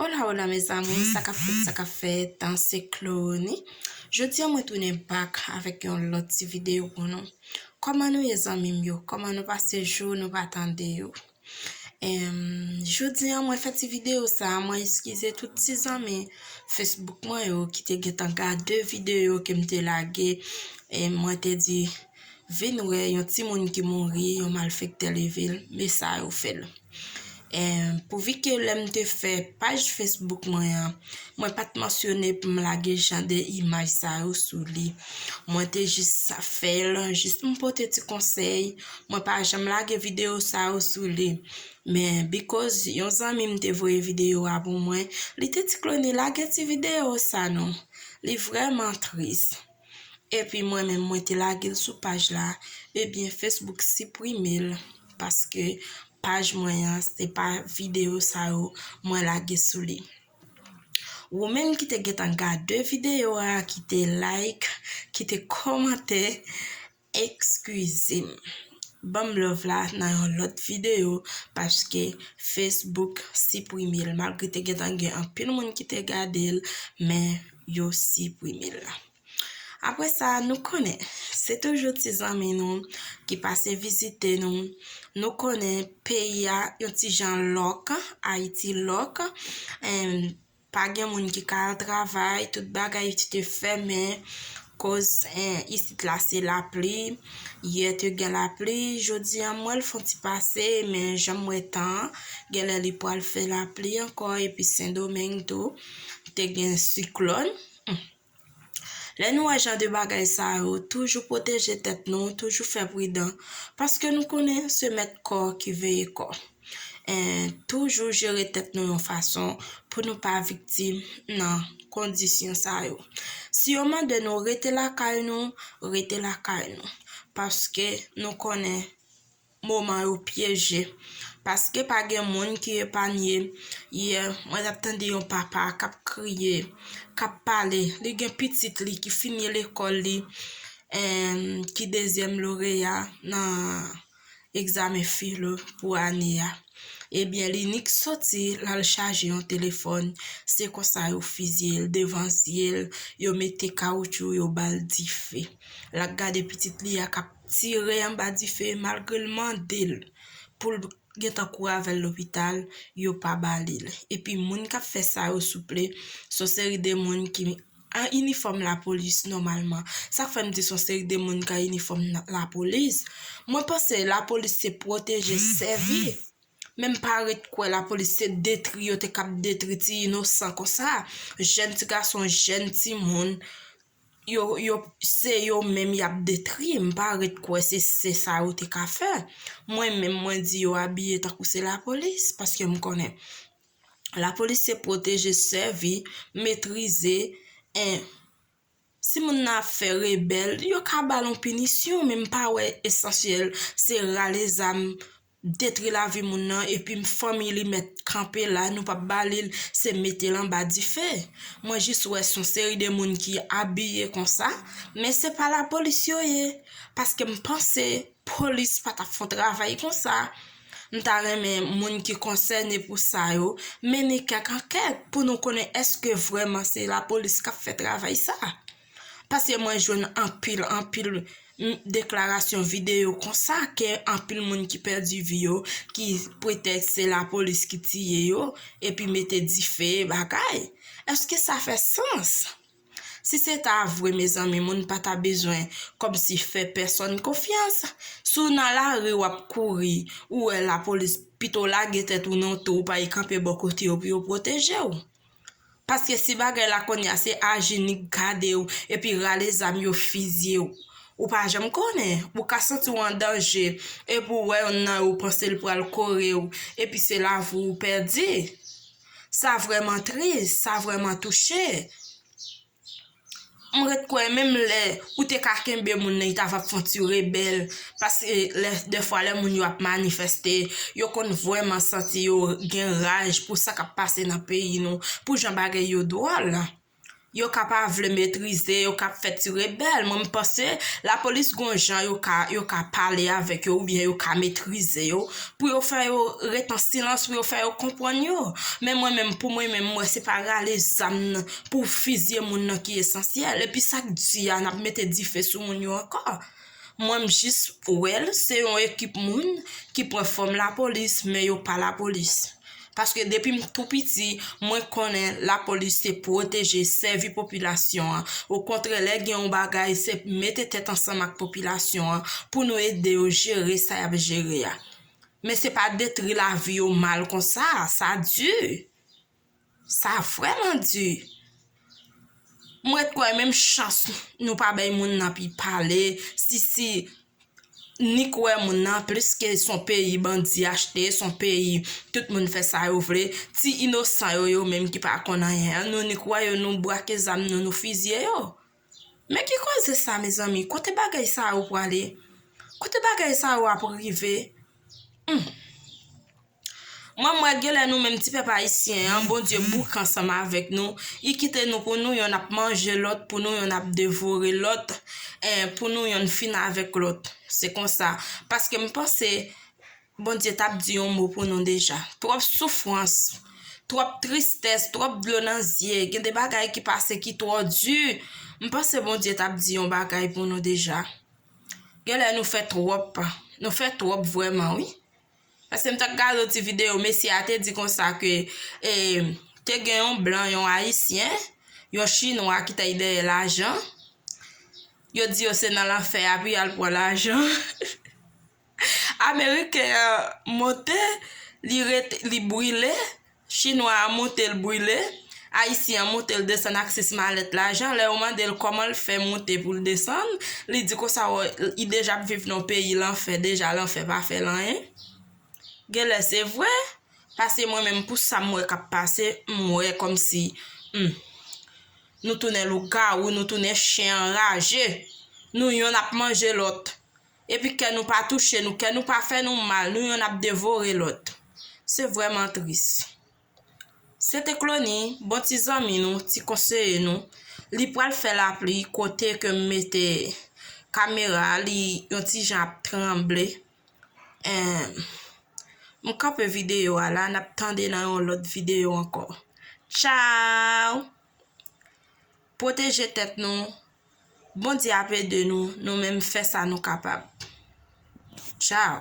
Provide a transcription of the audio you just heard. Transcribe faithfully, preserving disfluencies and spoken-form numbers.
Hola, hola, mes amours, sa k ap fèt, sa k ap fèt, an se Clony. Jodi a mwen tounen back avèk yon lòt ti videyo pou nou. Kòman nou ye, zanmi m yo? Kòman nou pase jou nou pa tande yo? Em, jodi a mwen fè ti videyo sa, mwen eskize tout ti zanmi Facebook mwen yo ki te gentan gade videyo ke m te lage. Em, mwen te di, vin wè yon timoun ki mouri, yon malfektè leve l, men sa yo fè l. Em, pouvi ke lè m te fè paj Facebook mwen an, mwen pa t mansyone pou m lage jan de imaj sa yo sou li. Mwen te jis fè l, jis m pote ti konsèy. Mwen pa janm lage videyo sa yo sou li. Men, because yon zanmi m te voye videyo a pou mwen, li te di, Clony, lage ti videyo sa non. Li vrèman tris. Epi mwen menm, mwen te lage l sou paj la. Ebyen, Facebook siprime l paske paj mwen an, se pa videyo sa yo mwen lage sou li. Ou menm ki te gentan gade videyo a, ki te like, ki te kòmante, eskize m. Ban m love la nan yon lòt videyo paske Facebook siprime l. Malgre te gentan gen anpil moun ki te gade l, men yo siprime l. Apre sa, nou konnen, se toujou ti zanmi nou ki pase vizite nou. Nou konnen peyi a yon ti jan lòk, Ayiti lòk. Em, pa gen moun ki ka al travay, tout bagay te fèmen. Koz, en, isit la se lapli. Yè te gen lapli, jodi a m wè l fè yon ti pase, men jan m wè tan an, genlè li pral fè lapli ankò, epi Sendomeng tou, te gen siklòn. Lè nou wè jan de bagay sa yo, toujou pwoteje tèt nou, toujou fè pridan, paske nou konnen se mèt kò ki veye kò. En, toujou jere tèt nou yon fason pou nou pa viktim nan kondisyon sa yo. Si yo mande nou rete lakay nou, rete lakay nou, paske nou konnen moman yo pyeje. Paske pa gen moun ki epanye. Yè, mwen t ap tande yon papa k ap kriye, k ap pale. Li gen pitit li ki fini lekòl li, em, ki dezyèm loreya nan egzamen filo pou ane a. Ebyen, li nik soti, l al chaje yon telefòn. Se konsa yo fizye l devan zye l, yo mete kawotchou, yo ba l dife. L ap gade pitit li a k ap tire anba dife malgre l mande l pou l gentan kouri avè l lopital, yo pa ba li l. Epi moun k ap fè sa yo, souple, se yon seri de moun ki an inifòm lapolis nòmalman. Sa k fè m di se yon seri de moun ki an inifòm na-, lapolis. Mwen panse lapolis se pwoteje, sèvi. Men m pa ret kwè lapolis se detri yo te k ap detri ti inosan konsa. Jèn ti gason, jèn timoun, yo, yo, se yo menm y ap detri. M pa ret kwè se, se sa yo te ka fè. Mwen menm, mwen di yo abiye tankou se lapolis, paske m konnen lapolis se pwoteje, sèvi, metrize, en, si moun nan ap fè rebèl, yo ka ba l yon pinisyon, men m pa wè esansyèl se rale zam, detri lavi moun nan, epi fanmi li mèt kanpe la, nou p ap ba li l, se mete l anba dife. Mwen jis wè se yon seri de moun ki abiye konsa, men se pa lapolis yo ye, paske m panse polis pa t ap fè yon travay konsa. M ta renmen moun ki konsène pou sa yo mennen kèk ankèt pou nou konnen èske vrèman se lapolis k ap fè travay sa. Paske mwen jwenn anpil, anpil, m, deklarasyon videyo konsa ke anpil moun ki pèdi vi yo, ki pretèks se lapolis ki tiye yo, epi mete dife bagay. Èske sa fè sans? Si se ta vre, mezanmi, moun pa ta bezwen kòmsi fè pèsòn konfyans. Si w nan lari, w ap kouri, ou wè lapolis, pito lage tèt ou nan oto, ou pa al kanpe bò kote yo pou yo pwoteje w. Paske si bagay la kounye a se aji nik gade w, epi rale zam yo fizye w, ou pa janm konnen, ou ka santi w an danje, epi w wè yonn nan yo panse l pral kore w, epi se lavi w ou pèdi. Sa vrèman tris, sa vrèman touche. M ret kwè menm lè ou te ka kenbe moun nan, li ta va fè yon ti rebèl, paske lè, dèfwa lè moun yo ap manifeste, yo konn vrèman santi yo gen raj pou sa k ap pase nan peyi nou, pou jan bagay yo dwòl. Yo ka pa vle metrize, yo ka fè ti rebèl. Mwen, m panse lapolis gon jan yo ka, yo ka pale avèk yo oubyen yo ka metrize yo pou yo fè yo ret an silans, pou yo fè yo konprann yo. Men mwen menm, pou mwen menm, m wè se pa rale zam nan pou fizye moun nan ki esansyèl. Epi sa k di a, n ap mete dife sou moun yo ankò. Mwen, m jis wè l, se yon ekip moun ki pran fòm lapolis, men yo pa lapolis. Paske depi m tou piti, mwen konnen lapolis se pwoteje, sèvi popilasyon an. Okontrè, lè gen yon bagay, se mete tèt ansanm ak popilasyon an pou nou ede yo jere sa y ap jere a. Men se pa detri lavi yo mal konsa, sa di. Sa vrèman di. Mwen kwè menm chans nou pa bay moun nan pi pale, si, si ni kwè moun nan plis ke son peyi bandi achte, son peyi tout moun fè sa yo vle, ti inosan yo, yo menm ki pa konn anyen an, nou ni kwè yo, nou brake zam nou, nou fizye yo. Men ki koze sa, mezanmi? Kote bagay sa yo prale? Kote bagay sa yo ap rive? Hmm. Mwen, m wè genlè nou menm ti pèp ayisyen an, Bondye bouke ansanm avèk nou. Li kite nou pou nou yonn ap manje lòt, pou nou yonn ap devore lòt, eh, pou nou yonn fin avèk lòt. Se konsa. Paske m panse Bondye t ap di yon mo pou nou deja. Twòp soufrans, twòp tristès, twòp dlo nan zye. Gen de bagay ki pase ki twò di. M panse Bondye t ap di yon bagay pou nou deja. Genlè nou fè twòp. Nou fè twòp vrèman, wi. Paske m t ap gade yon ti videyo, mesye a te di konsa ke, eh, te gen yon blan, yon ayisyen, yon chinwa ki t al dèyè lajan. Yo di yo se nan lanfè a pou y al pran lajan. Ameriken an monte, li rete, li brile, chinwa a monte, l brile, ayisyen an monte, l desann ak sis malèt lajan. Lè yo mande l kòman l fè monte pou l desann, li di konsa, wè, li deja ap viv nan yon peyi lanfè, deja lanfè pa fè l anyen. Genlè se vre, paske mwen menm pou sa m wè k ap pase, m wè kòmsi, hmm, nou tounen lougawou, nou tounen chen anraje. Nou yonn ap manje lòt. Epi kè nou pa touche nou, kè nou pa fè nou mal, nou yonn ap devore lòt. Se vrèman tris. Se te Clony, bon ti zanmi nou, ti konseye nou. Li pral fè lapli kote ke m mete kamera a, li yon ti jan ap tranble. Em, m kanpe videyo a la, n ap tande nan yon lòt videyo ankò. Tchaw! Pwoteje tèt nou. Bondye ap ede nou, nou menm fè sa nou kapab. Tchaw!